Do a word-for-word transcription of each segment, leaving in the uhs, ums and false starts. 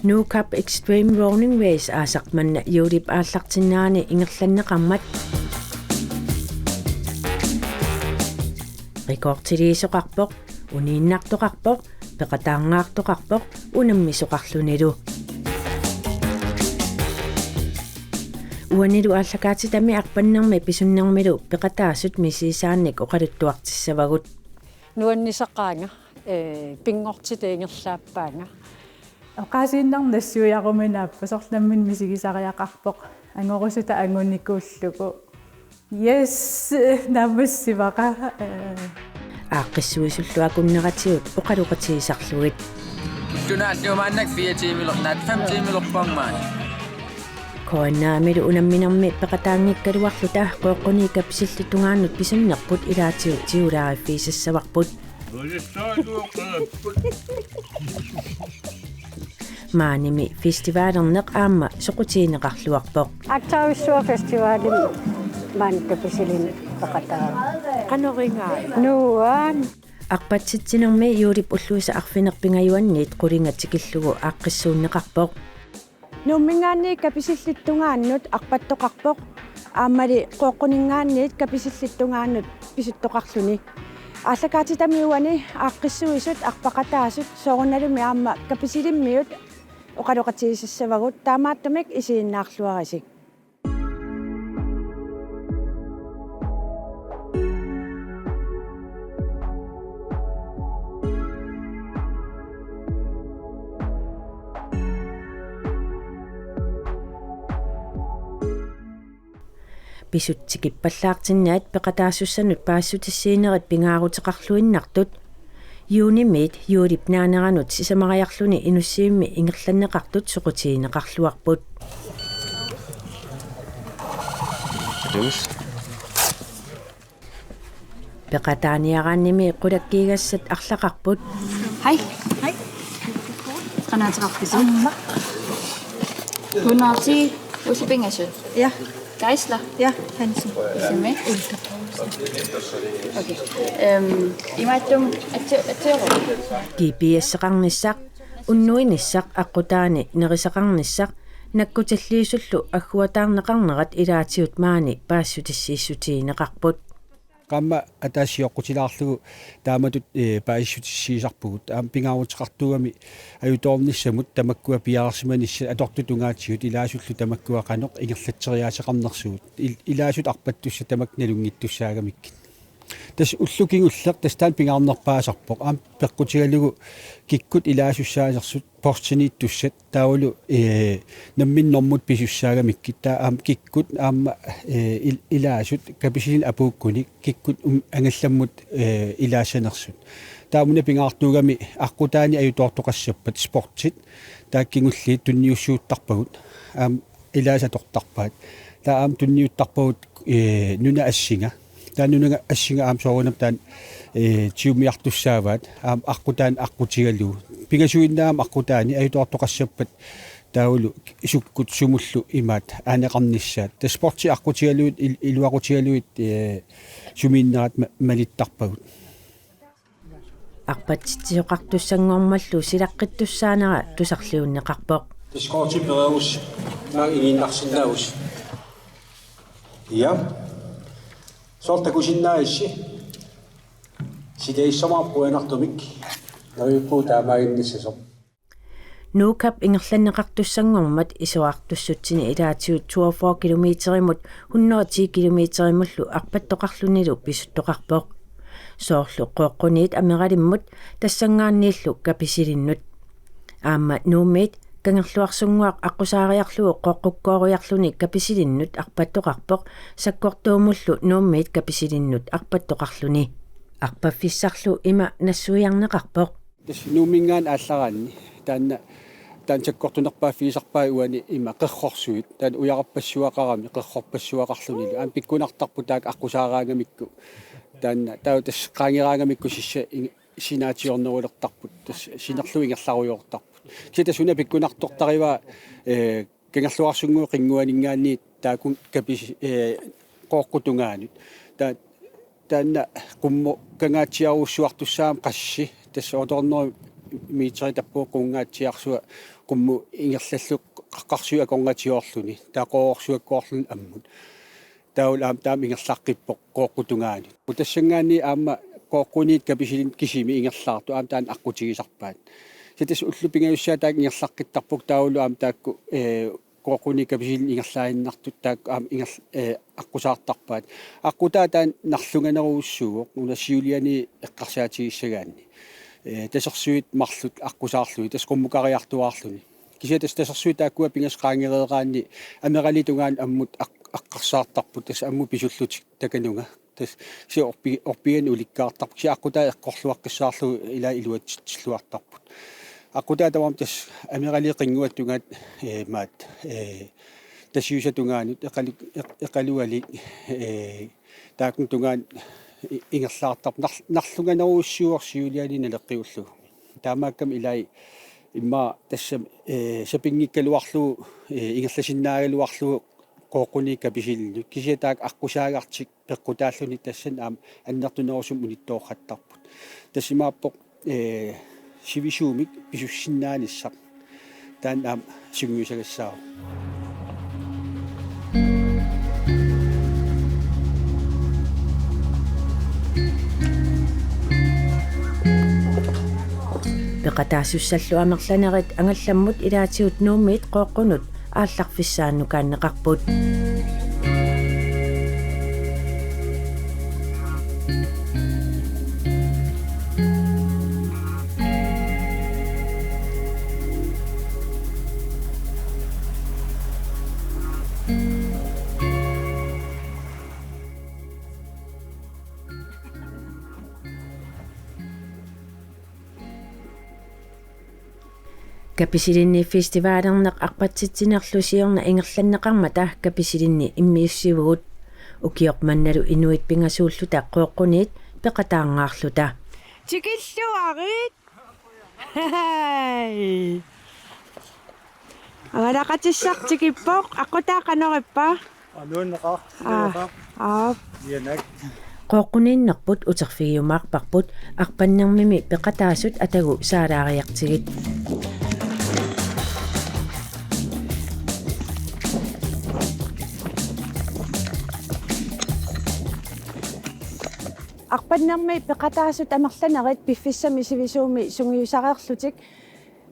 Nuuk Cup Extreme Running Race aasaq manna juulip aallartinnerani ingerlanneqarmat rekordiliisoqarpoq, uniinnartoqarpoq, peqataanngaartoqarpoq, unammisoqarlunilu. Uanilu aallakaatitami arpannermi pisunnermilu peqataasut misigisaannik oqaluttuartissavagut. Nuannisaqaanga, ee, pinngortitaq ingerlaappaanga. Oqaasiinnarnassuiaruminaappa, soorlu nammineq misigisariaqarpoq. Angorusutaq angunikuullugu. Yes, naammassivaqa. Ee. Aaqqissuisullu akunneratigut oqaloqatigisarlugit. Tunaalluumaannak fire tiimiler-, naat fem tiimilerpaa maani. K N R-milu unamminermi peqataanngikkaluarluta Qooqqunit Kapisillit Tungaannut pisunnerput ilaatigut tigulaariffigisassavarput. Maanimi festivalerneq aamma soqutigineqarluarpoq. Aatsaarsuaq festivalimi maani Kapisilinnut peqataavoq. Qanoq igaa? Nuann. Arpatsitsinermi juulip ulluisa arfineq-pingajuanniit qulinga tikillugu aaqqissuunneqarpoq. Nuumminngaanniit Kapisillit Tungaannut arpattoqarpoq, aammali Qooqquninngaanniit Kapisillit Tungaannut pisuttoqarluni. Aallakaatitami uani aaqqissuisut, arpaqataasut, soorunalumi aamma Kapisilimmiut oqaloqatigisassavagut, taamaattumik isiginnaarluaritsi. Pisut tikippallaartinnaat peqataasussanut paasissutissiinerit pingaaruteqarluinnartut. Juunimiit juulip naaneranut sisamariarluni Inussivimmi ingerlanneqartut soqutigineqarluarput. Peqataaniaraannimi qulakkiigassat arlaqarput. Hej. Hej. Qanaateqarpisi? Aamma. Hundrede ti, Josefine Asø. Ja. Geisler. Ja, Hansen. Isimi? Ulrik Poulsen. Okay. Øhm, imaattumik atsi-, atsioruk. G P S-eqarnissaq, unnuinissaq aqqutaani nerisaqarnissaq, nakkutilliisullu agguataarneqarnerat ilaatigut maani paasissutissiissutigineqarput. Qaammat ataaseq sioqqutilaarlugu taamatut, ee, paasissutissiisarpugut. Aamma pingaaruteqartuugami ajutoornissamut tamakkua piareersimanissat atortut tungaatigut ilaasullu tamakkua qanoq ingerlatseriaaseqarnersugut. Il-, ilaasut arpattussat tamakku nalunngittussaagamikkit. Tassa ulloq kingulleq tassa taanna pingaarnerpaasarpoq. Aamma peqqutigalugu kikkut ilaasussaanersut poortiniittussat taavalu, ee, namminneq normut pisussaagamikkit, taava aamma kikkut aamma, ee, il-, ilaasut Kapisilinnut apuukkunik kikkut um-, angallammut, ee, ilaassanersut. Taava una pingaartuugami aqqutaani ajutoortoqassappat sportit, taakku kingulliit tunniussuuttarpagut. Aamma ilaasut atortarpaat. Taava aamma tunniuttarpagut, ee, nunap assinga. Taava nunap assinga aamma soorunami taanna, ee, tigummiartussaavaat, aamma aqqutaani aqqutigalugu. Pingasuinnaat aamma aqqutaani ajutoortoqassappat taavalu sukkut sumullu imaat aaneqarnissaat. Tassa sportit aqqutigalugit il-, iluaqutigalugit, ee, sumiinnerat ma-, malittarpagut. Arpatsitsisoqartussanngormallu silaqqittussaanera tusarliunneqarpoq. Diskoti pereerus maanga igiinnarsinnaavusi. Ja. Soorlu takusinnaagissi. Sitagissamaqarpugut qujanartumik. Neriuppugut taamaaginnissasoq. Nuuk Cup ingerlanneqartussanngormat isorartussutsini ilaatigut toogfyrre kilometerimut hundrede ti kilometerimullu arpattoqarlunilu pisuttoqarpoq. Soorlu Qooqquniit Ameralimmut tassanngaanniillu Kapisilinnut. Aamma Nuummiit Kangerluarsunnguaq aqqusaariarlugu Qooqqukkooriarluni Kapisilinnut arpattoqarpoq, sakkortuumullu Nuummiit Kapisilinnut arpattoqarluni. Arpaffissarlu ima nassuiarneqarpoq. Tassa Nuumminngaanniit aallaraanni. Taanna, taanna sakkortunerpaaffigisarpaat uani ima qerrorsuit. Taanna ujararpassuaqarami, qerrorpassuaqarlunilu. Aamma pikkunartarpoq taakku aqqusaaraangamikku. Taanna, taava tassa qaangeraangamikku sissa ing-, sinaatiornerulertarput. Tassa sinerlugu ingerlarujoortarput. Kisianni tassa una pikkunartortarivaa, ee, Kangerluarsunnguit Qinnguaninngaanniit taakku Kapis-, ee, Qooqqut tungaanut. Ta-, taanna qummut kangaatsiarujussuartussaagami qassit, tassa otornermi Meterit tappavut quunngaatsiarsua qummut ingerlallugu qaqqarsuit akornatigoorluni, taava qoororsuakkoorluni ammut. Taavalu aamma taama ingerlaqqippoq Qooqqut tungaanut. Tassanngaanniit aamma Qooqquniit Kapisilinni kisimi ingerlaartut aamma taanna aqqutigisarpaat. Kisianni tassa ullut pingajussaat taakku ingerlaqqittarput taavalu aamma taakku, ee, Qooqquniit Kapisilinni ingerlaaginnartut taakku aamma inger-, ee, aqqusaartarpaat. Aqqutaa taanna narlunganerujussuuvoq una siuliani eqqarsaatigissagaanni. Ee, tasersuit marluk aqqusaarlugit, tassa qummukariartuaarluni. Kisianni tassa tasersuit taakkua pingasut qaangereeraanni ameraliap tungaanut ammut aq-, aqqarsaartarput, tassa ammut pisullutik takanunga. Tassa kisianni orpi-, orpigaanni ulikkaartarput. Kisianni aqqutaa eqqorluaqqissaarlugu ilaa iluatsilluartarput. Aqqutaa tamarmik tassa ameraliap qinnguata tungaanut, ee, maat, ee, Tasiusap tungaanut Eqalu-, Eq-, Eqalualik, ee, taakkununnga tungaanut i-, ingerlaartarput nar-, narlunganerujussuuvoq siuliani naleqqiullugu. Taamaakkami ilai immaqa tassa, ee, sapinngikkaluarlugu, ee, ingerlasinnaagaluarlugu Qooqquniit Kapisilinnut. Kisianni taakku aqqusaagartik peqqutaalluni tassani aamma annertunerusumik unittoortarput. Tassa imaappoq, ee, sivisuumik pisussinnaanissaq. Taanna aamma sungiusagassaavoq. Peqataasussallu amerlanerit angallammut ilaatigut Nuummiit Qooqqunut aallarfissaannukaanneqarput. Kapisilinni festivalerneq arpatsitsinerlu siorna ingerlanneqarmata Kapisilinni immiussivugut. Ukioq mannalu inuit pingasuulluta Qooqquniit peqataanngaarluta. Tikilluarit. Hej. Avalaqatissaq tikippoq, aqqutaa qanorippa? Aa, nuanneqaaq. Aa. Aa. Ianaq. Qooqquniinnerput uterfigiumaarparput arpannermimi peqataasut atagu saalaariartigit. Arpannermi peqataasut amerlanerit piffissami sivisuumi sungiusareerlutik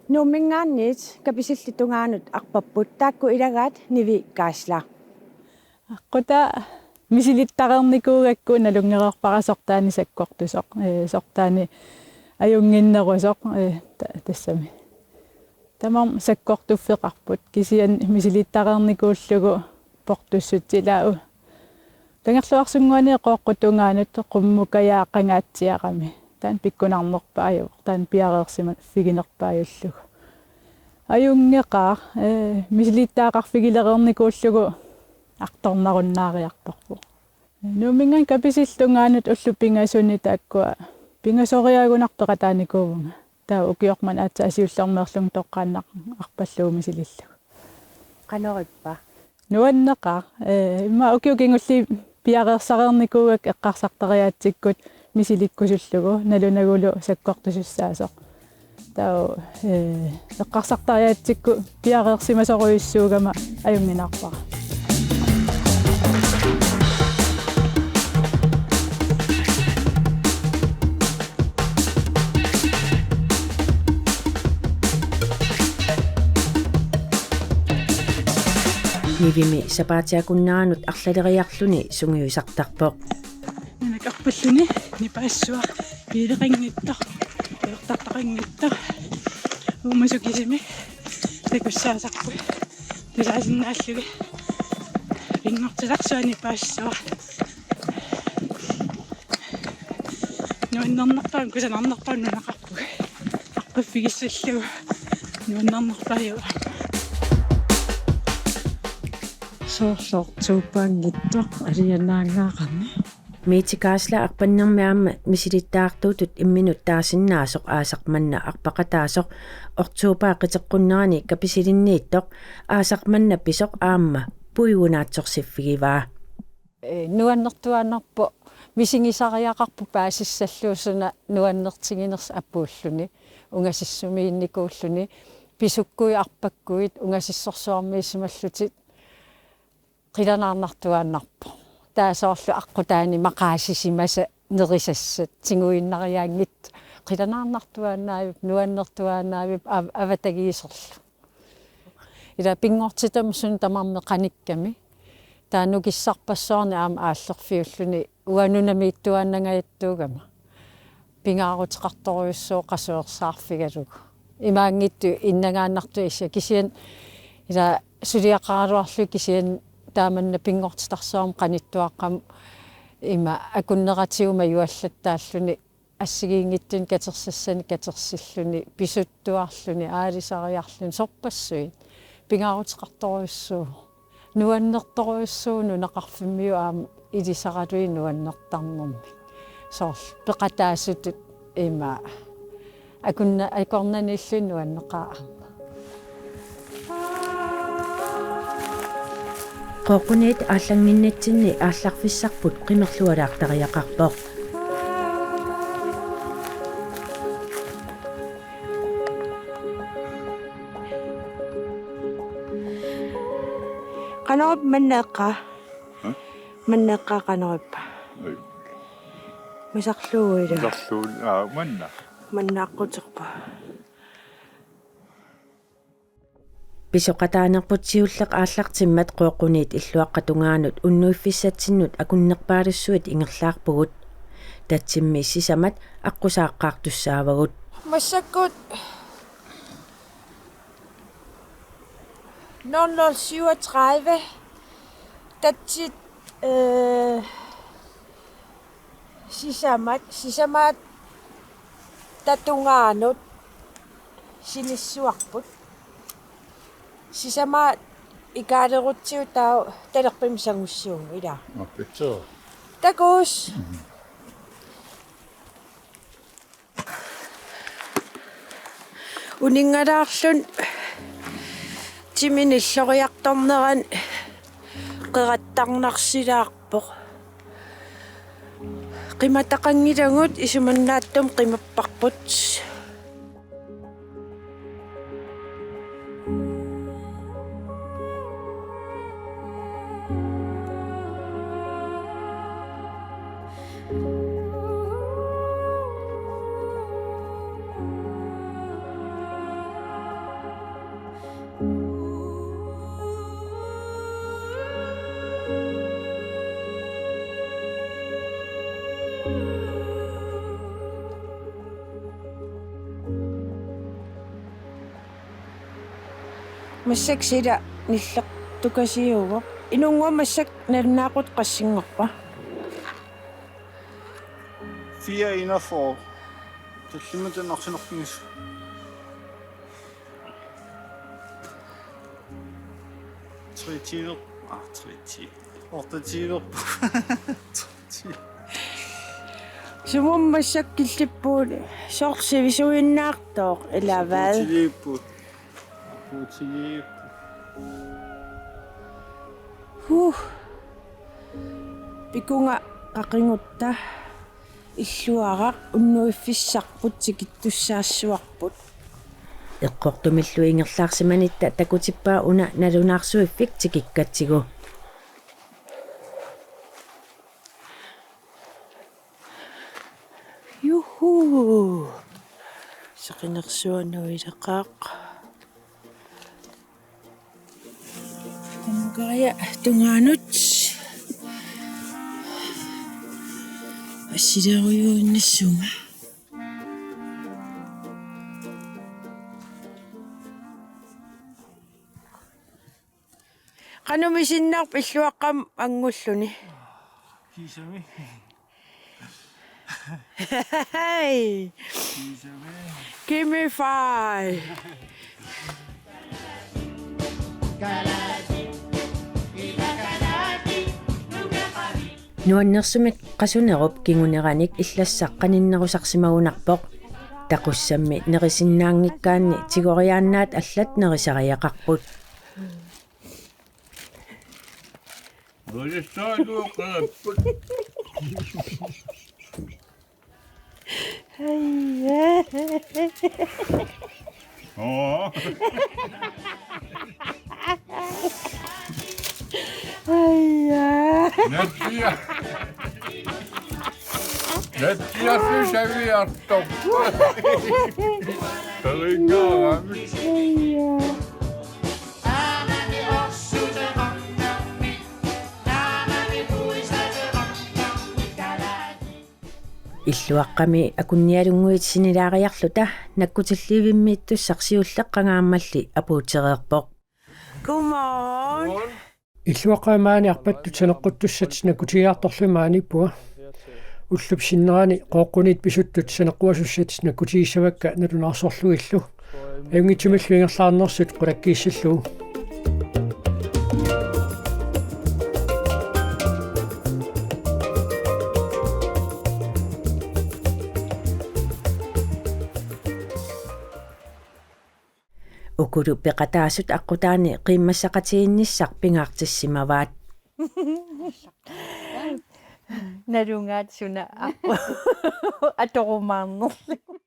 Nuumminngaanniit Kapisilip tungaanut arpapput, taakku ilagaat Nivi Kaasla. Aqqutaa misilittareernikuugakku nalunngereerpara sortaani sakkortusoq, ee, sortaani ajunnginnerusoq, ee, ta-, tassami. Tamarmik sakkortuffeqarput, kisianni misilittareernikuullugu portussutsilaau. Kangerluarsunnguani Qooqqut tungaanut qummukajaa qangaatsiarami. Taanna pikkunarnerpaajuvoq, taanna piareersimaffiginerpaajullugu. Ajunngeqaaq, ee, misilittaaqarfigilereernikuullugu artornarunnaariartorpoq. Nuumminngaanniit Kapisilip tungaanut ullut pingasuni taakkua pingasoriaagunarpoq peqataanikuuvunga. Taava ukioq manna aatsaat siullermeerlunga toqqaannaq arpallugu misilillugu. Qanorippa? Nuanneqaaq. Ee, immaqa ukiut kingulliit piareersareernikuugakku eqqarsartariaatsikkut misilikkusullugu, nalunagulu sakkortusussaasoq. Taava, ee, eqqarsartariaatsikkut piareersimasorujussuugama ajunnginarpara. Nivimi sapaatip akunneranut arlaleriarluni sungiusartarpoq. Nunat arpalluni nipaassuaq piileqanngitsoq, ajortartaqanngitsoq, uumasut kisimik takussaasarput. Tusaasinnaallugit pinngortitarsuaq nipaassuaq. Nuannernerpaamik kusanarnerpaamik nunaqarpugut. Arpaffigissallugu nuannernerpaajuvoq. Soorlu ortuuppaanngitsoq alianaangaaqami. Mette Kaasla arpannermi aamma misilittagartuutut imminut taasinnaasoq aasaq manna arpaqataasoq ortuupaa qiteqqunnerani Kapisilinniittoq aasaq manna pisoq aamma puigunaatsorsiffigivaa. Ee, nuannertuaannarpoq, misigisariaqarpoq paasissallugu suna nuannertiginersoq apuulluni, ungasissumiinnikuulluni, pisukkuit arpakkuit ungasissorsuarmiissimallutik, qilanaarnartuaannarpoq. Taava soorlu aqqutaani maqaasisimasat nerisassat tiguinnariaanngitsut qilanaarnartuaannaavippoq, nuannertuaannaavippoq, av-, avatagiisorlu. Ila pinngortitami suna tamarmi qanikkami. Taava nukissarpassuarnik aamma aallerfiulluni uanga nunamiittuaannangajattuugama pingaaruteqartorujussuuvoq qasuersaarfigalugu. Imaanngitsoq innangaannartuisa kisianni ila suliaqaraluarlugit kisianni taamanna pinngortitarsuarmut qanittuaqqamut ima akunneratigut majuallattaalluni assigiinngitsunik katersassanik katersilluni, pisuttuarluni, aalisariarluni, sorpassuit. Pingaaruteqartorujussuuvoq. Nuannertorujussuuvoq nunaqarfimmiut aamma ilisaralugit nuannertarnermik. Soorlu peqataasutut ima akunna-, akornanniillugit nuanneqaaq aamma. Qooqquniit aallannginnitsinni aallarfissarput qimerlualaartariaqarpoq. Qanoq manna eqqaa? Hm? Manna eqqaa qanoq ippa? Ai. Masarlugu ila. Masarlugu, aa, manna. Manna aqquterpa. Pisoqataanerput siulleq aallartimmat Qooqquniit illuaqqap tungaanut unnuiffissatsinnut akunnerpaalussuit ingerlaarpugut. Tatsimmi sisamat aqqusaaqqaartussaavagut. Massakkut nul nul syvogtredive. Tatsit, øh, sisamat, sisamat tatungaanut sinissuarput. Sisamaat ikaalerutsigu taava talerpimmi sangussuugut ila. Okay. Suu. Takuss. Mhm. Uninngalaarluni timi nilloriartornerani qerattarnarsilaarpoq. Qimataqanngilagut, isumannaatsumik qimapparput. Massakkut sila nillertukasiuvoq. Inunnguaq massakkut nalunaaqutaq qassinngorpa? Fire enogfyrre. Tallimat taanna arsaarnerpigisoq. Tre timer. Ah, tre timer. Otte timer. Tre timer. Sumut massakkut killippugut, soorlu sivisuinnaartoq, ilaa? Apuutigiipput. Apuutigiipput. Huh. Pikunga qaqigutta illuaraq unnuiffissarput tikittussaassuarput. Eqqortumillu ingerlaarsimanitta takutippaa una nalunaarsuiffik tikikkatsigu. Juhu. Saqinersuaq nuilaqaaq. Tamakaaja tungaanut. Assilerujuinnassunga. Qanoq misinnarpa illuaqqamut angulluni? Kiisami. Hey! Kiisami. Give me five. Nuannersumik qasunerup kinguneranik illassaq qaninnerusarsimagunarpoq. Taquassammi nerisinnaanngikkaanni tigoriaannaat allat nerisariaqarput. Ujussualuuqapput. Aja. Oo. Aja. Natsia. Natsia saviartoq. Taringaarami. Aja. Illuaqqami akunnialunnguit sinilaariarluta nakkutilliivimmiittussaq siulleqqangaammalli apuutereerpoq. Godmorgen. Illuaqqami maani arpattut saneqquttussat nakkutigiartorlugit maaniippunga. Ullup sinnerani Qooqquniit pisuttut saneqquasussat nakkutigissavakka nalunaarsorlugillu. Ajunngitsumillu ingerlaarnersut qulakkiissillugu. Ukulu peqataasut aqqutaani qiimmassaqatigiinnissaq pingaartissimavaat. Nalugaat suna aqqut atorumaarnerlugu.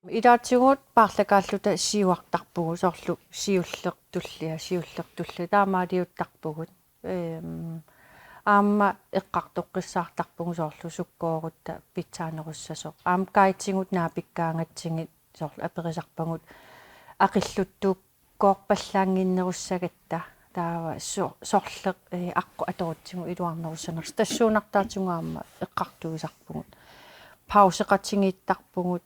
Ilaatigut paarlakaalluta siuartarpugut, soorlu siulleq tullia, siulleq tullia, taamaaliuttarpugut. Ehm, aamma eqqartoqqissaartarpugut soorlu sukkoorutta pitsaanerussasoq. Aamma guidigut naapikkaangatsigit soorlu aperisarpagut aqilluttukkoorpallaannginnerussagatta, taava so-, sorleq, eh, aqqut atorutsigu iluarnerussanersoq. Tassuunartaatigut aamma eqqartuisarpugut. Pauseqatigiittarpugut,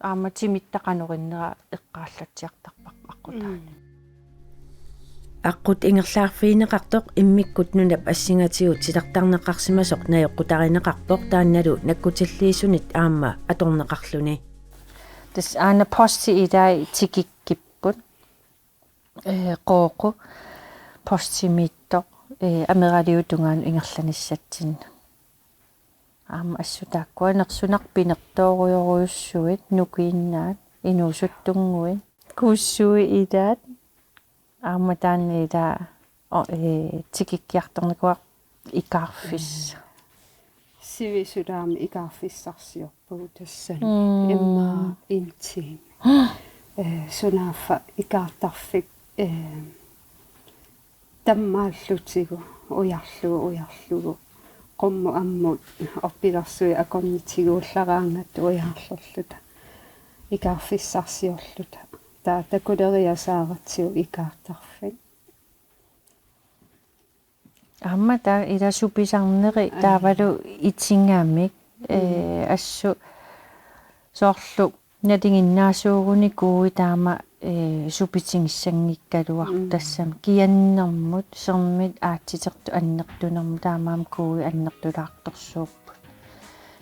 aamma timitta qanoq innera eqqaallatsiartarparput aqqutaani. Mm. Aqqut ingerlaarfigineqartoq immikkut nunap assingatigut titartarneqarsimasoq najoqqutarineqarpoq, taannalu nakkutilliisunit aamma atorneqarluni. Tassa aana posti ilai tikikkipput, eh, Qooqqu postimiittoq, eh, ameraliup tungaanut ingerlanissatsinnut. Aamma assut taakkua nersunarput pinertoorujorujussuit, nukiinnaat, inuusuttunnguit, kuussui ilaat, aamma taanna ilaa, o-, eh, tikikkiartornikuuara ikaarfissaq. Sivisulaami ikaarfissarsiorpugut tassani. Mm. Immaqa en time. Eh, sunaaffa ikaartarfik, eh, tammaallutigu, ujarlugu, ujarlugu. Qummut ammut orpilersuit akornitiguullaraangatta ujarlerluta. Ikaarfissarsiorluta. Taava takuleriasaaratsigu ikaartarfik. Aamma taava ila supisarneri. Ai. Taavalu itigamik, mm, eh, assut soorlu nalinginnaasuuguni kuuit taama, eh, supitigissanngikkaluarpoq. Mm. Tassami kiannermut, sermit aatsitertut annertunermut, taamaammat kuuit annertulaartorsuupput.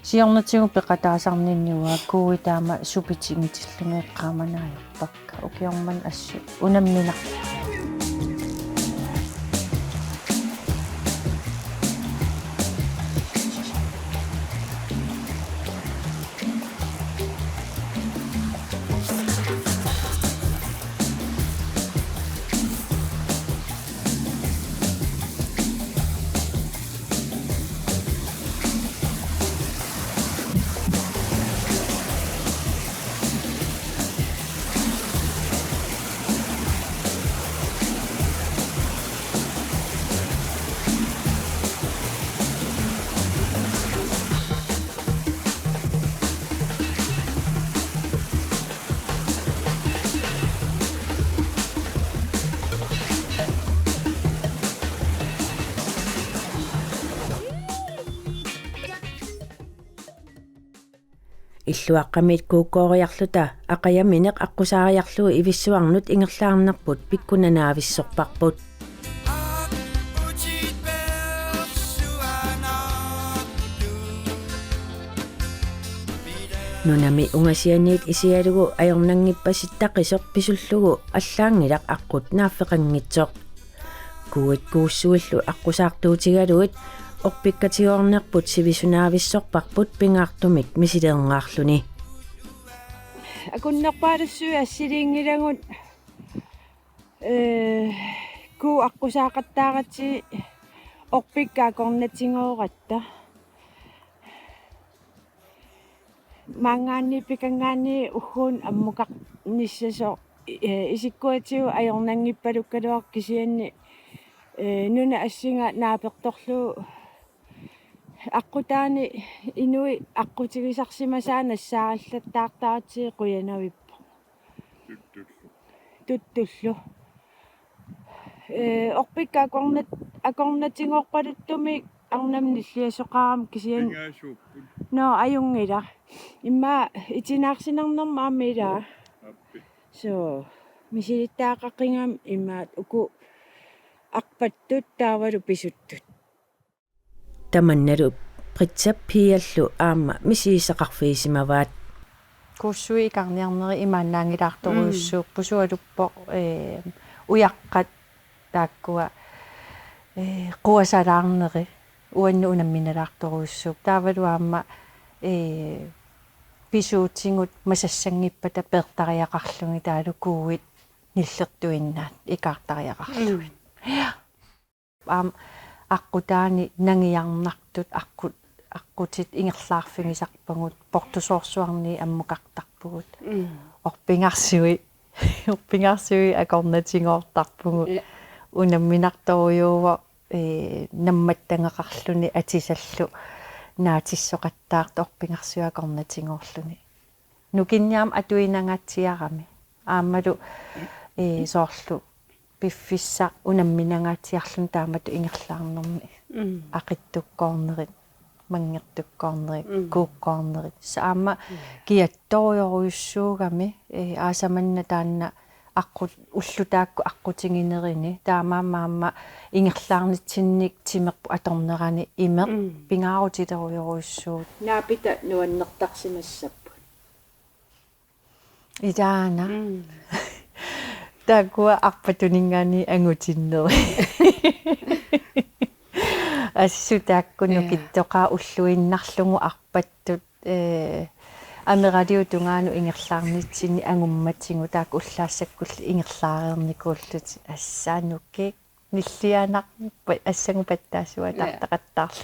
Siornatigut peqataasarninni uanga kuuit taama supitigitillugu eqqaamanaajorpakka. Ukioq manna assut unamminarpoq. Illuaqqamiit kuukkooriarluta aqajamineq aqqusaariarlugu ivissuarnut ingerlaarnerput pikkunanaavissorparput. Nunami ungasianiit isigalugu ajornanngippasittaqisoq pisullugu allaanngilaq aqqut naaffeqanngitsoq. Kuuit kuussuillu aqqusaartuutigalugit orpikkatigoornerput sivisunaavissorparput pingaartumik misileernerluni. Akunnerpaalussuit assiliinngilagut, eh, kuuit aqqusaaqattaaratsigit Orpikka akornatigooratta. Maanngaanniit pikangaanniit ugguuna ammukaq nissasoq, eh, isikkuatigut ajornanngippalukkaluaq kisianni, eh, nuna assinga naapertorlugu aqqutaani inuit aqqutigisarsimasaat nassaarillattaartaratsigit qujanavippoq. Tuttullu. Tuttullu. Eh, orpikka akornat-, akornatigoorpaluttumik arnamut nilliasoqarami kisianni. Pingaasuupput. Nå, ajunngilaq. Immaqa itinaarsinarnermut aamma ilaa. Aappi. Suu, misilittagaqigami imaattoq uku arpattut taavalu pisuttut. Tamannalu Britta Piallu aamma misigisaqarfigisimavaat. Kuussui ikaarniarneri imaannaanngilaartorujussuupput. Mm. Sualuppoq, eh, ujaqqat taakkua, eh, quasalaarneri uannut unamminalaartorujussuupput. Taavalu aamma, eh, pisuutigut masassanngippata peertariaqarlugit taavalu kuuit nillertuinnaat ikaartariaqarlugit. Mm. Ja. Aamma aqqutaani nangiarnartut aqqut-, aqqutit ingerlaarfigisarpagut portusoorsuarniit ammukartarpugut. Mm. Orpigarsui, orpigarsui akornatigoortarpugut. Ja. Unamminartorujuuvoq, eh, nammattagaqarluni atisallu naatissoqattaartoq orpigarsui akornatigoorluni. Nukinniarmi atuinangaatsiarami. Aammalu, eh, soorlu piffissaq unamminangaatsiarluni taamatut ingerlaarnermi. Mm. Aqittukkoornerit, manngertukkoornerit, mm, kuukkoornerit. Tassa aamma, mm, kiattorujorujussuugami, eh, aasaq manna taanna aqqut-, ullut taakku aqqutiginerini. Taamaammat aamma ingerlaarnitsinnik timerput atornerani imeq, mm, pingaarutilerujorujussuuvoq. Naapita nuannertarsimassapput. Ilaana. Mm. Taakkua arpattuninngaanniit angutinneri. Assut taakku, ja, nukittoqaat ulluinnarlugu arpattut, eh, ameraliup tungaanut ingerlaarnitsinni angummatigut taakku ullaassakkulli ingerlaareernikuullutik, assut nukik. Nillianaq pa-, assangu pattaassuataartaqattaarlu.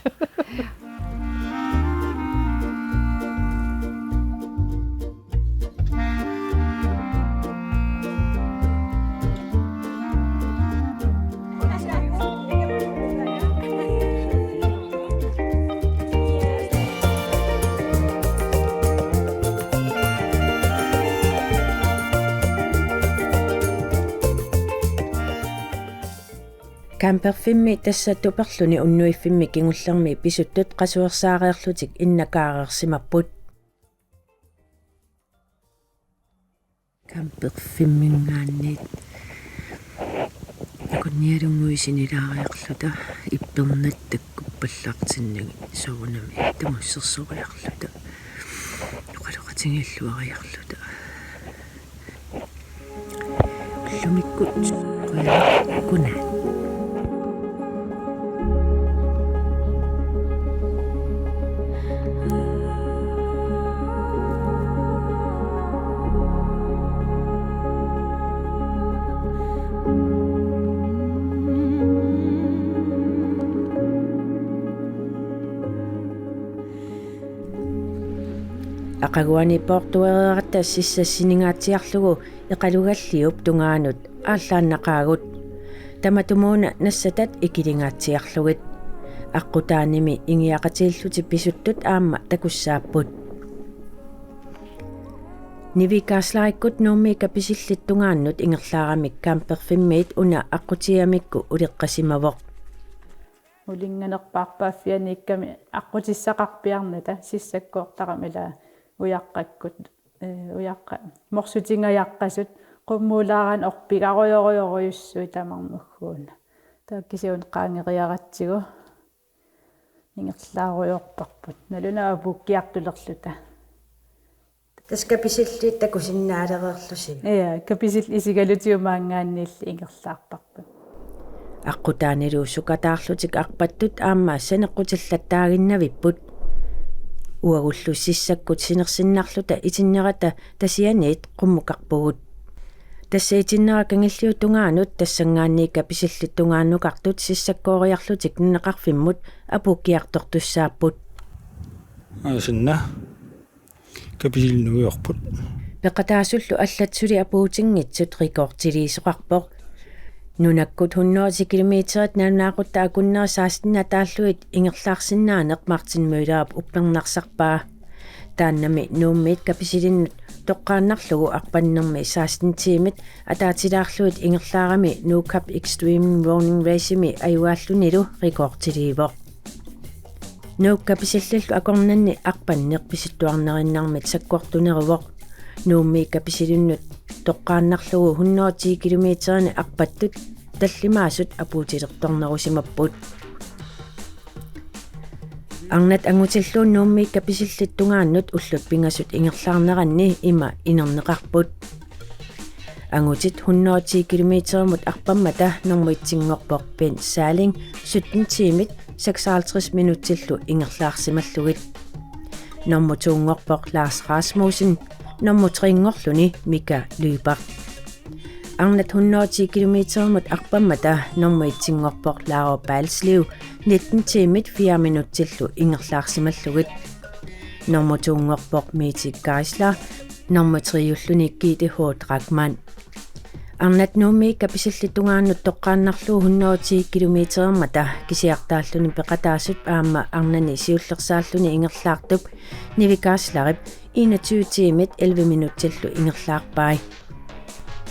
Camperfimmi tassa tuperluni unnuiffimmi kingullermi pisuttut qasuersaareerlutik innakaareersimapput. Camperfimminngaanniit takunnialunnguit sinilaariarluta ippernat takkuppallaartinnagit soorunami tamussersoriarluta. Oqaloqatigiilluariarluta. Ullumikkut qujanaq, godnat. Aqaguani poortuereeratta sissap siningaatsiarlugu Eqalugalliup tungaanut aallaannaqaagut. Tamatumuuna nassatat ikiligaatsiarlugit. Aqqutaanimi ingiaqatigiillutik pisuttut aamma takussaapput. Nivi Kaaslarikkut Nuummi Kapisillit tungaannut ingerlaaramik camperfimmiit una aqqutigamikku uleqqasimavoq. Ulinnganerpaarpaaffianiikkami aqqutissaqarpiarnata, sissakkoortarami ilaa ujaqqakkut, eh, ujaqqa-, morsutingajaqqasut, qummuulaarani orpigarujorujorujussuit tamarmik ugguuna. Taava kisianni qaangeriaratsigu ingerlaarujoorparput. Nalunagu apuukkiartulerluta. Tassa Kapisillit takusinnaalereerlusi. Ja, Kapisillit isigalutigut maanngaanniilli ingerlaarparput. Aqqutaanilu sukataarlutik arpattut aamma saneqqutillattaaginnavipput. Uagullu sissakkut sinersinnarluta itinnerata Tasianiit qummukarpugut. Tassa itinnera kangilliup tungaanut tassanngaanniit Kapisillit tungaannukartut sissakkooriarlutik nunaqarfimmut apuukkiartortussaapput. Aasinna. Kapisilinnuiorput. Peqataasullu allat suli apuutinngitsut rekordiliisoqarpoq. Nunakkut hundrede kilometerit nalunaaqutaq akunneri seksten ataallugit ingerlaarsinnaaneq Martin Møllerip uppernarsarpaa. Taannami Nuummiit Kapisilinnut toqqaannarlugu arpannermi seksten tiimit ataatilaarlugit ingerlaarami Nukap Extreme Running Racemi ajugaallunilu rekordiliivoq. Nuuk Kapisillillu akornanni arpanneq pisuttuarnerinnarmit sakkortuneruvoq. Nuummiit Kapisilinnut toqqaannarlugu hundrede ti kilometerini arpattut tallimaasut apuutilertornerusimapput. Arnat angutilluunniit Nuummiit Kapisillit tungaannut ullut pingasut ingerlaarneranni ima inerneqarput. Angutit hundrede ti kilometerimut arpammata nummer etsinngorpoq Bent Salling sytten tiimit seksoghalvtreds minutsillu ingerlaarsimallugit. Nummer toonngorpoq Lars Rasmussen, nummer treenngorluni Mika Lyberth. Arnat hundrede ti kilometerimut arpammata nummer etsinngorpoq Laura Balslev nitten tiimit fire minutsillu ingerlaarsimallugit. Nummer toonngorpoq Mette Geisler, nummer treeulluni Gitte H. Drachmann. Arnat Nuummiit Kapisillit tungaannut toqqaannarlugu hundrede ti kilometerimmata kisiartaalluni peqataasup aamma arnani siullersaalluni ingerlaartup Nivi Geislerip enogtyve tiimit elleve minutsillu ingerlaarpai.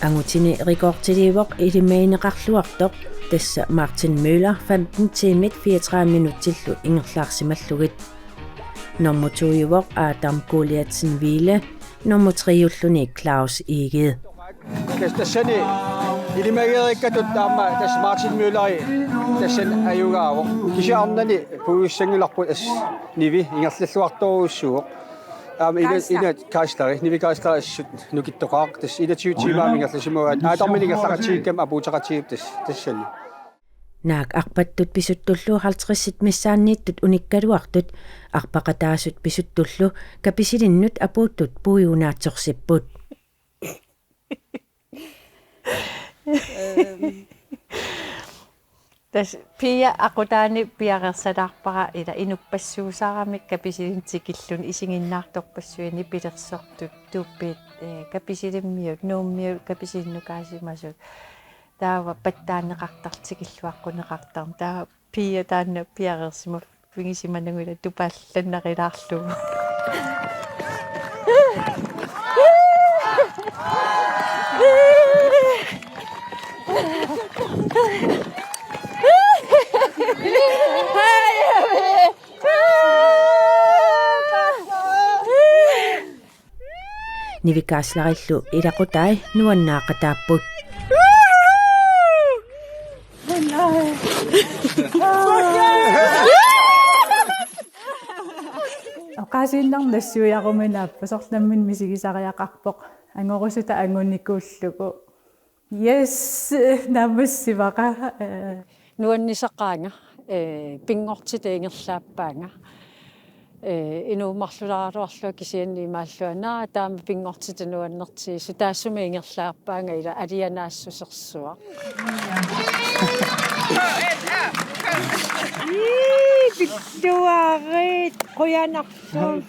Angutini rekordiliivoq ilimagineqarluartoq, tassa Martin Møller femten tiimit fireogtredive minutsillu ingerlaarsimallugit. Nummer toiuvoq Adam Goliathsen Wiele, nummer treeulluni Claus Egede. Tassa tassani ilimagereeqqatut aamma tassa Martin Mølleri tassani ajugaavoq. Kisianni arnani puigussanngilarput, tassa Nivi ingerlalluartorujussuuvoq. Aamma ina Geisler. Ina Geisleri, Nivi Geisleri assut nukittoqaaq, tassa enogtyve tiimit ingerlasimavaat. Adamimit ingerlaqatigiikkami apuuteqatigiipput tassa, tassani. Naak arpattut pisuttullu halvtredsit missaanniittut unikkaluartut arpaqataasut pisuttullu Kapisilinnut apuuttut puigunaatsorsipput. Øhm, tassa Pia aqutaani piareersalaarpara ila inuppassuusarami Kapisilinnik tikilluni isiginnaartorpassuit nipilersortut tuuppiit, eh, Kapisilimmiut, Nuummiut, Kapisilinnut kaasimasut. Taava pattaanneqartartut tikilluaqquneqartarneq. Taava Pia taanna piareersimaffigisimanagu ila tupaallannarilaarlugu. Nivi Geislerillu ilaqutai nuannaaqataapput. Oqaasiinnarnassuiaruminaappa, soorlu nammineq misigisariaqarpoq. Angorusutaq angunikuullugu. Yes, naammassivara. Eh. Nuannisaqaanga, eh, pinngortitaq ingerlaappaanga. Eh, inuumarlulaaraluarlunga kisianni imaallunga, naa, taama pinngortitaq nuannertigisoq, taassuma ingerlaappaanga ila alianaassusersuaq. Ii, pilluarit, qujanarsuaq.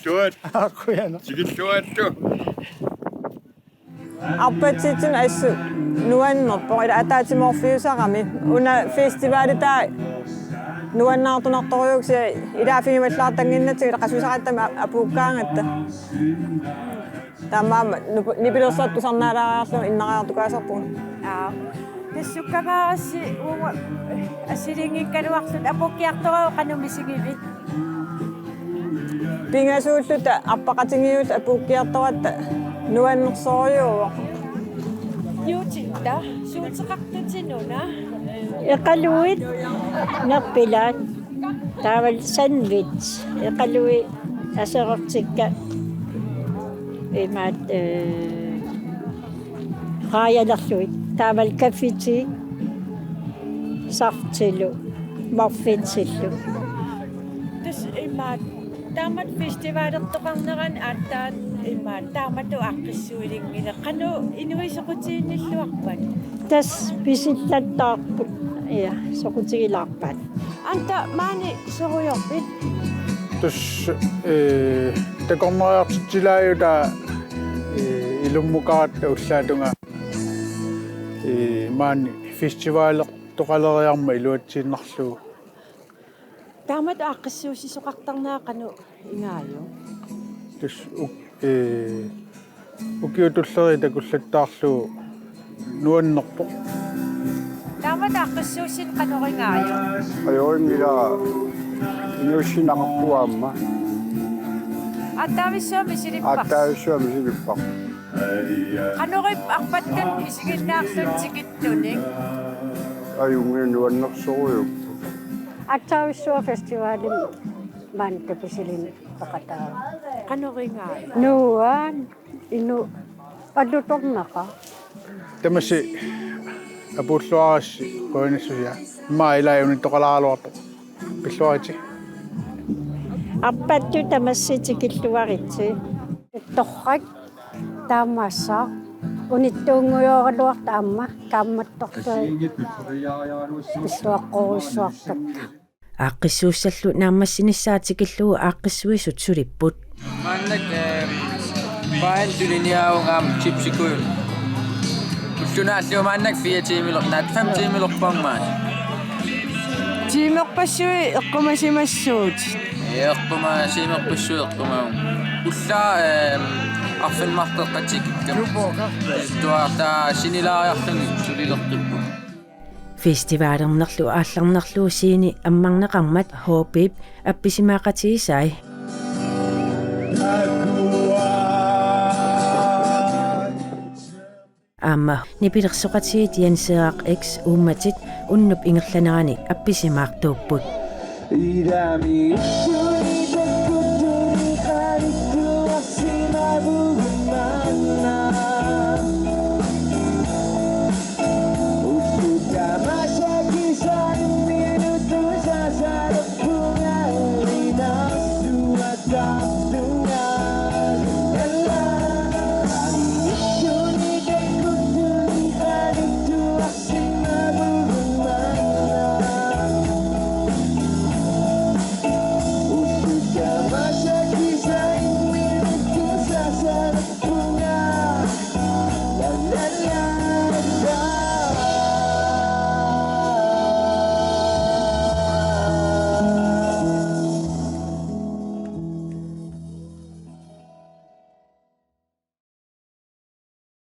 Pilluarit. Qujanaq. Tikilluaritsi. Arpatsitsinnut assut nuannerpoq, ila ataatsimoorfiusarami. Una festivalitaa nuannaartorujussuuvoq, kisianni ilaaffigivallaartannginnatsigu ila qasusarattam apuukkaangatta. Taamaammat nup-, nipilersortut tusarnaalaariarlugit innariartukaasarpugut. Aa. Tassa sukkamaarassi uunga assilinngikkaluarluta apuukkiartoraat, qanoq misigivit? Pingasuulluta arpaqatigiilluta apuukkiartoratta nuannersorujuuvoq. Juutitta, suuteqartutit una? Eqaluit nerpilaat, taavalu sandwich, eqaluit aserortikka imaat, eh, raajalerlugit, taavalu kaffitii, saftilu, muffinsillu. Tassa imaat Taamatut festivalertoqarnerani aatsaat imaat taamatut aaqqissuilinngilat, qanoq inuit soqutiginnilluarpat? Tassa pisillattarput. Ja, soqutigilaarpat. Anta, maani sorujoorpit? Tassa, eh, takornariartitsilaajuta, eh, ilummukaaratta ullaatungaa, eh, maani festivalertoqaleriarmat iluatsiinnarlugu. Taamatut aaqqissuussisoqartarnera qanoq igaajuk? Tassa uk-, eh, ukiut tulleriit takullattaarlugu nuannerpoq. Taamatut aaqqissuussineq qanoq igaajuk? Ajorinngilaq, inuussinneqarpunga aamma. Aatsaavissuaq misilippara. Aatsaavissuaq misilippara. Qanorippa arpattut isiginnaarlutit tikittunik? Ajunngilaq, nuannersorujuk. Aatsaavissuaq festivalimi maani tapisilini peqataavoq. Qanoq igaajuk? Nuann-, inuit alutornaqaat. Tamassi apuulluarassi qujanassusia. Immaqa ilai unittoqalaaraluartoq. Pilluaritsi. Arpattut tamassi tikilluaritsi. Torrak taamaassaaq. Unittuunngujooraluartoq aamma kaammattortui pilluaqqorujussuartartoq. Aaqqissuussallu naammassinissaa tikillugu aaqqissuisut sulipput. Maannakkut, eh, pain tuliniaavunga aamma chipsikujut. Ulloq naallugu maannakkut fire tiimiler-, naak fem tiimilerpara maani. Tiimerpassuit eqqumasimassuutit? Eqquma-, tiimerpassuit eqqumaavunga. Ullaaq, eh, arfineq-marluk eqqatikka. Tuartaa sinilaariarluni sulileqqippunga. Festivalernerlu aallarnerlu scene ammarneqarmat H P-p appisimaaqatigisai. Aamma nipilersoqatigiit Jens Heerak X Uummatit unnup ingerlanerani appisimaartuupput.